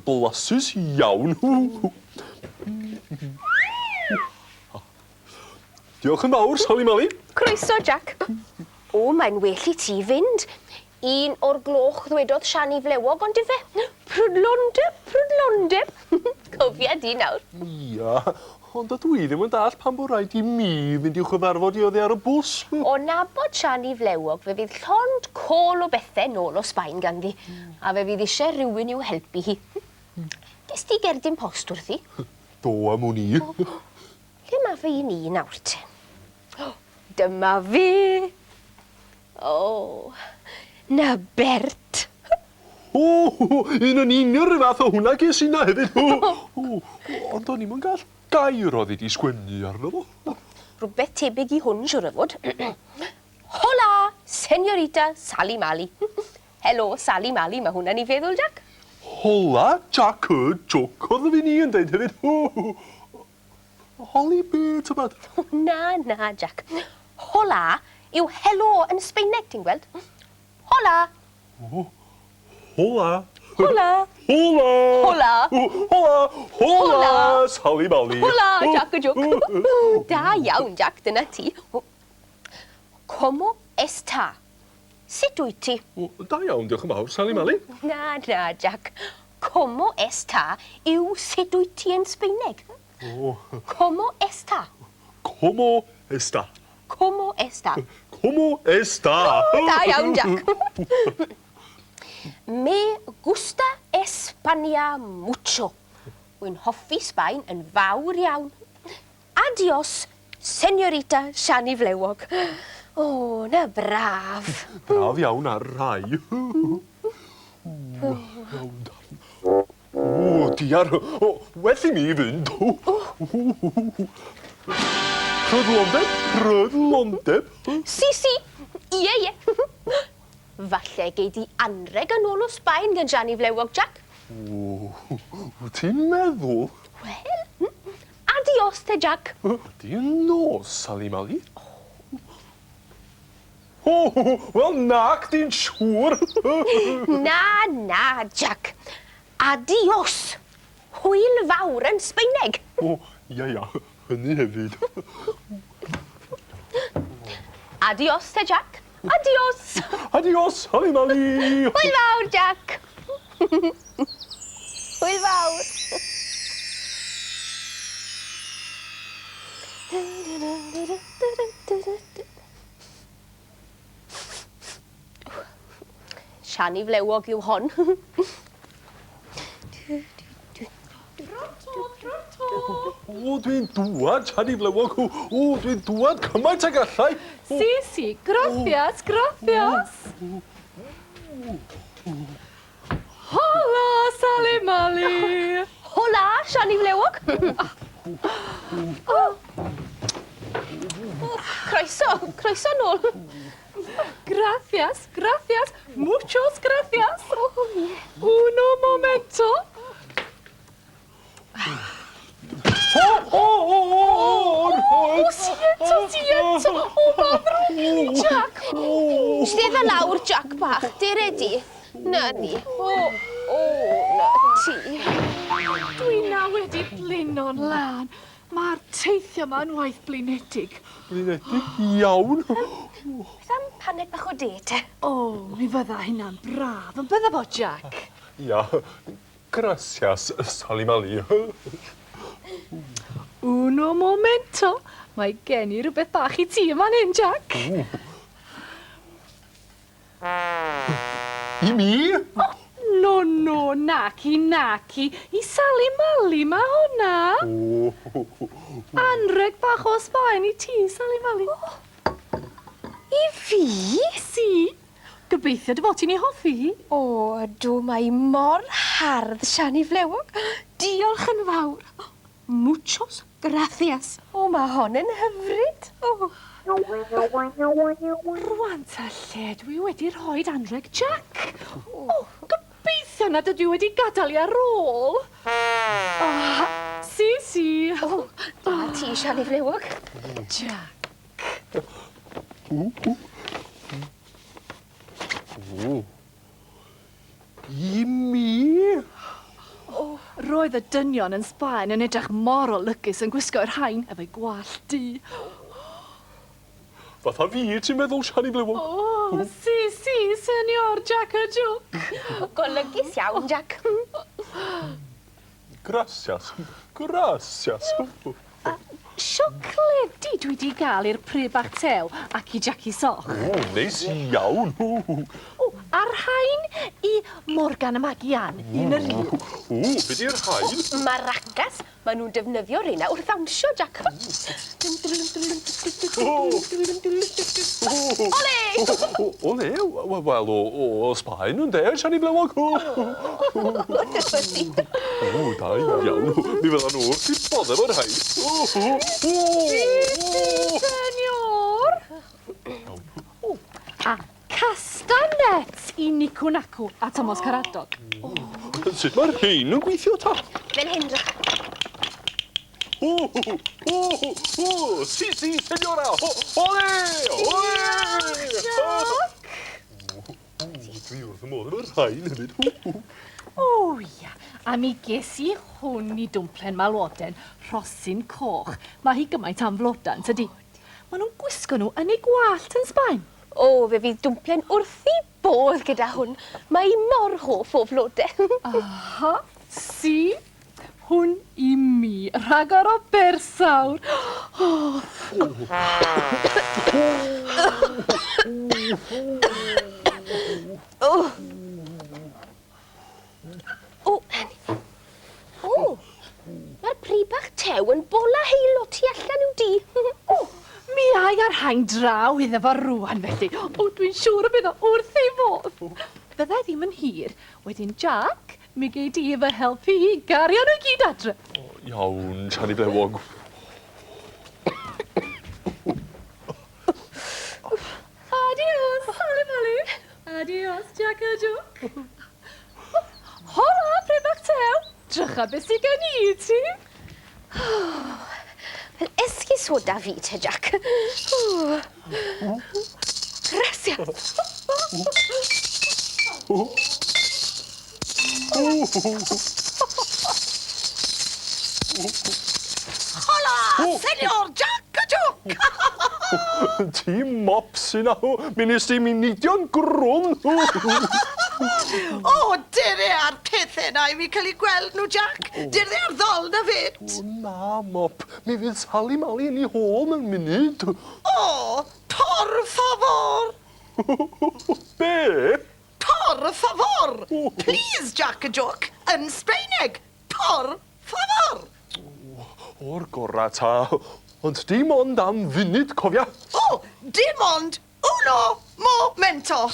Blasus iawn. Diolch yn fawr, Sali Mali. Croeso, Jac. O, mae'n well i ti fynd. Un o'r gloch ddwedodd Siani Flewog, ond ife? Prydlondeb, prydlondeb. Cofia di nawr. Ia, ond dydw i ddim yn dallt pam bod rhaid i mi fynd i'w chyfarfod i oddi ar y bws. O nabod Siani Flewog, fe fydd llond col o bethe nôl o Sbaen ganddi, a fe fydd eisiau rhywun i'w helpu hi. Ges di gerdyn post wrthi? Do, am wn i. Lle mae fy un i nawr te? O, dyma fi! O, na Bert! O, un yn union 'run fath o hwnna ges inna hefyd. O, ond o'n i'm yn gall gair oedd hi 'di sgwennu arno fo. Rhywbeth tebyg i hwn, siŵr o fod. Hola, señorita Sali Mali. Helo, Sali Mali, mae hwnna'n ei feddwl, Jac. Hola, Jac y Jwc, oedd y fi'n i yn deud hefyd. Holi be, tybed? Na, na, Jac. Hola yw helo yn Sbaeneg, ti'n gweld? Hola! O, hola. Hola! Hola! Hola! Hola! Hola! Sali Mali! Hola, Jac y Jwc! Da iawn, Jac, dyna ti. Como esta? Sut wyt ti? O, da iawn, diolch yn fawr, Sali Mali. Na, na, Jac. Como esta yw sut wyt ti yn Sbaeneg. O. Como esta? Como esta? Como esta? Como esta? O, da iawn, Jac. Me gusta España mucho. Wy'n hoffi Sbaen yn fawr iawn. Adios, señorita Siani Flewog. O, na braf. Braf iawn ar rai. Iawn da. O, diar. O, well i mi fynd. Prydlondeb, prydlondeb. Si, si. Ie, ie. Falle gei di anrheg yn ôl o Sbaen gan Siani Flewog, Jac. O, wyt ti'n meddwl? Wel, adios te, Jac. Din nos, Sali Mali. O, wel nac di'n siŵr. Na, na, Jac. Adios. Hwyl fawr yn Sbaeneg. O, ia, ia, hynny hefyd. Adios te, Jac. Adios. Adios, Sali Mali. Hwyl fawr, Jac. Hwyl fawr. Siani Flewog yw hon. Pronto, pronto! O, dwi'n dŵad, Siani Flewog. O, dwi'n dŵad cymaint ag allai. Si, si, gracias, gracias. Hola, Sali Mali! Hola, Siani Flewog! Croeso, croeso nôl. Gracias, gracias, muchos gracias. Uno momento. O, o, o, o, o, O, siento, siento. O, ma'n ddrwg gen i, Jac. Stedda lawr, Jac bach, dere di. Na ni. O, o, na ti. Dwi na wedi blino'n lân. Mae'r teithio 'ma yn waith blinedig. Blinedig iawn. Beth am paned bach o de, te? O, mi fydda hynna'n braf, yn bydda fo, Jac? Ia, gracias, Sali Mali. Uno momento. Mae gen i rywbeth bach i ti yn fan hyn, Jac. I mi? O, no, no, naci, naci. I Sali Mali ma hwnna. O. Anrheg bach o Sbaen i ti, Sali Mali. O, i fi? Si. Gobeithio dy fod ti'n ei hoffi hi. O, ydw, mae mor hardd, Siani Flewog. Diolch yn fawr. Muchos gracias. O, mae hon yn hyfryd. O. Rwan ta lle dwi wedi rhoi anrheg Jac. O, gobeithio nad ydw i wedi gadael i ar ôl. O, si, si. O, da ti, Siani Flewog. Jac. O. O. I mi? Roedd y dynion yn Sbaen yn edrych mor olygus yn gwisgo'r rhain efo'u gwallt du. Fatha fi, ti'n meddwl, Siani Flewog? O, si, si, senor Jack y Joc. Golygus iawn, Jack. Gracias, gracias. Siocledi dwi 'di gael i'r pry bach tew ac i Jackie Soch. O, neis iawn. O, a'r rhain i Morgan a Maggie Ann, un yr un. O, be di'r rhain? Maracas. Maen nhw'n defnyddio rheina wrth ddawnsio, Jack. Ole! Ole? Wel, o Sbaen yn de, Siani Flewog. O, da iawn. Mi fyddan nhw wrth eu bodd efo'r rhain. Senor! A castanets i Nicw Nacw a Tomos Caradog. Sut mae'r rhain yn gweithio ta? Fel hyn, Jack. O, o, o, si, si, senora! Ole! Ole! Jack! Dwi wrth y modd efo'r rhain hefyd. O ia, a mi ges i hwn i dwmplen malwoden, rhosyn coch. Mae hi gymaint am floda, yn tydi? Maen nhw'n gwisgo nhw yn eu gwallt yn Sbaen. O, fe fydd dwmplen wrth ei bodd gyda hwn. Mae hi mor hoff o flodau. Aha, si, hwn i mi. Rhagor o bersawr. Oh. O. O, o, mae'r pry bach tew yn bola heilo tu allan i'w dŷ. O, mi ai ar haen draw iddo fo rŵan felly. O, dwi'n siŵr y bydd o wrth ei fodd. Fydda i ddim yn hir. Wedyn, Jack, mi gei di fy helpu i gario nhw i gyd adre. O, iawn, Siani Flewog. Adios, Sali Mali. Adios, Jack a Joc. Hola, pry bach tew. Drycha beth sydd gen i i ti. Wel, esgusoda fi te, Jack. O. Gracias. Hola, senor Jack a Joc! Ti mop sy'n na. Mi nes di mi neidio'n grwn. O, dere ar pethau na i mi cael eu gweld nhw, Jack. Dere ar ddol na fyd. O, na, mop. Mi fydd Sali Mali yn ei hôl mewn munud. O, por favor. Be? Por favor. Please, Jack a Joc, yn Sbaeneg. Por favor. O'r gora ta. Ond dim ond am funud, cofia. O, dim ond uno momento.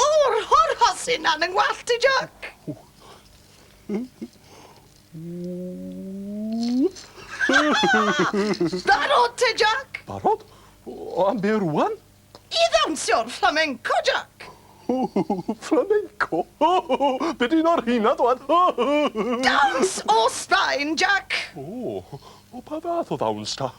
O'r horhosyn na'n yng ngwallt i, Jack. Barod te, Jack? Barod? O, am be rwan? I ddawnsio'r flamenco, Jack. Flamenco? Be di'n o'r hynna, dwan? Dawns o Sbaen, Jack. O, o, pa fath o ddawns ta?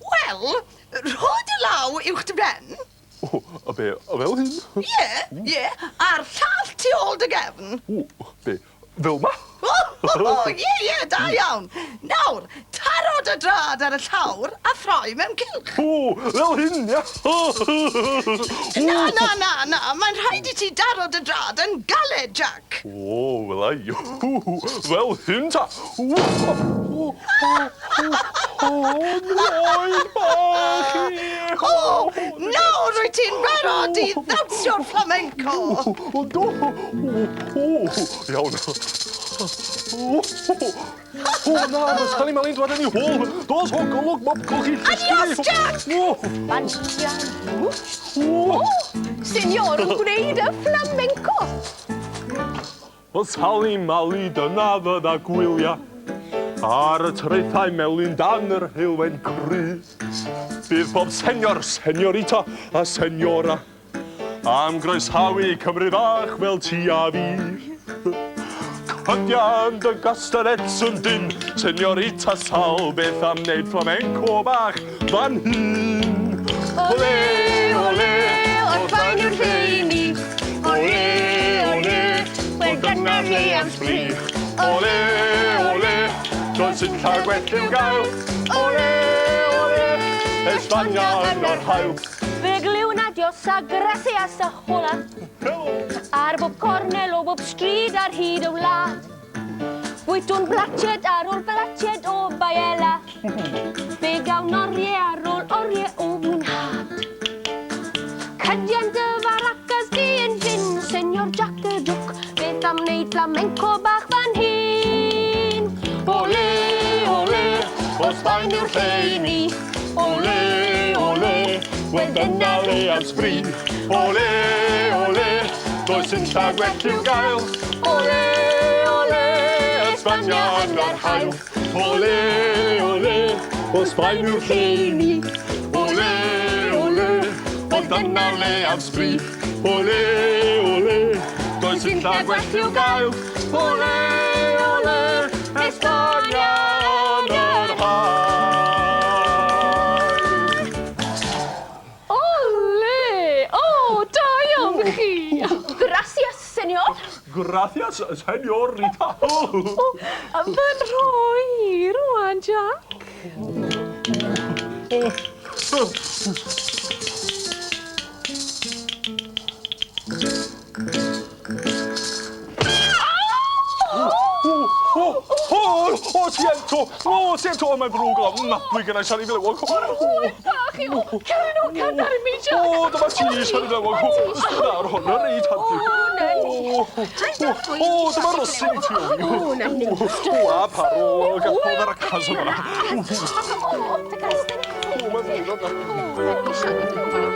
Wel, rho dy law uwch dy ben. O, a be, a fel hyn? Ie, ie, a'r llall tu ôl dy gefn. O, be, fel ma? O, ie, ie, da iawn. Nawr, taro dy drad ar y llawr a throi mewn cylch. O, fel hyn, ia? Na, na, na, na, mae'n rhaid i ti daro dy drad yn galed, Jack. O, wel ai. Fel hyn ta. O, o, o, o, nghoed bach i. O, nawr wyt ti'n barod i ddawnsio'r flamenco. O, do. O, o, iawn. O, o, na, mae Sali Mali'n dod yn ei hôl. Dos o golwg mop coch i Adios, Jack! O, Bandia. o. Senor yn gwneud y flamenco. Wel, Sali Mali, dyna fydda gwylia. Ar y traethau melyn dan yr heulwen cry. Bydd bob senor, senorita a senora am groesawu Cymru fach fel ti a fi. Cydia yn dy gastanets yn dyn, senorita Sal, beth am wneud flamenco bach fan hyn. Ole, ole, o'r ffain yw'r lleini. Ole, ole, wel. dyna le am sbri. Ole, ole, does yn llawer gwell i'w gael. Ole, ole, Espania yn yr haul. Fe glywn adios a gracias a hola. Ar bob cornel o bob stryd ar hyd y wlad. Bwytwn blatied ar ôl blatied o baella. Fe gawn oriau ar ôl oriau o mwynhad. Cydian dy faracas di yn hyn, Senor Jack y Duc. Beth am wneud flamenco bach fan hyn? Ole, ole, o Sbaen yw'r lle i ni. Ole, ole, wel dyna le am sbri. Ole, ole, does yn lla gwell i'w gael. Ole, ole, Espania yn yr haul. Ole, ole, o Sbaen yw'r lle i ni. Ole, ole, wel dyna le am sbri. Ole, ole, does yn lla gwell i'w gael. Ole, ole, Espania yn yr haul. Ole! O, da iawn chi! Gracias, senor. Gracias, señorita. O, fy nrhoi rwan, Jack. O, o, o, siento, o, siento, o, mae'n ddrwg o, ofnadwy gyda Siani Flewog. Oi, bach i... O, cer yn ôl cadar i mi, Jack. O, dyma ti, Siani Flewog. Nawr, hwn yn reit handi. O, dyma rosyn i ti. O, na ni. O, a paro, gafodd ar y cas yma. O, O, mae'n ddrwg o. O, na ni, Siani Flewog.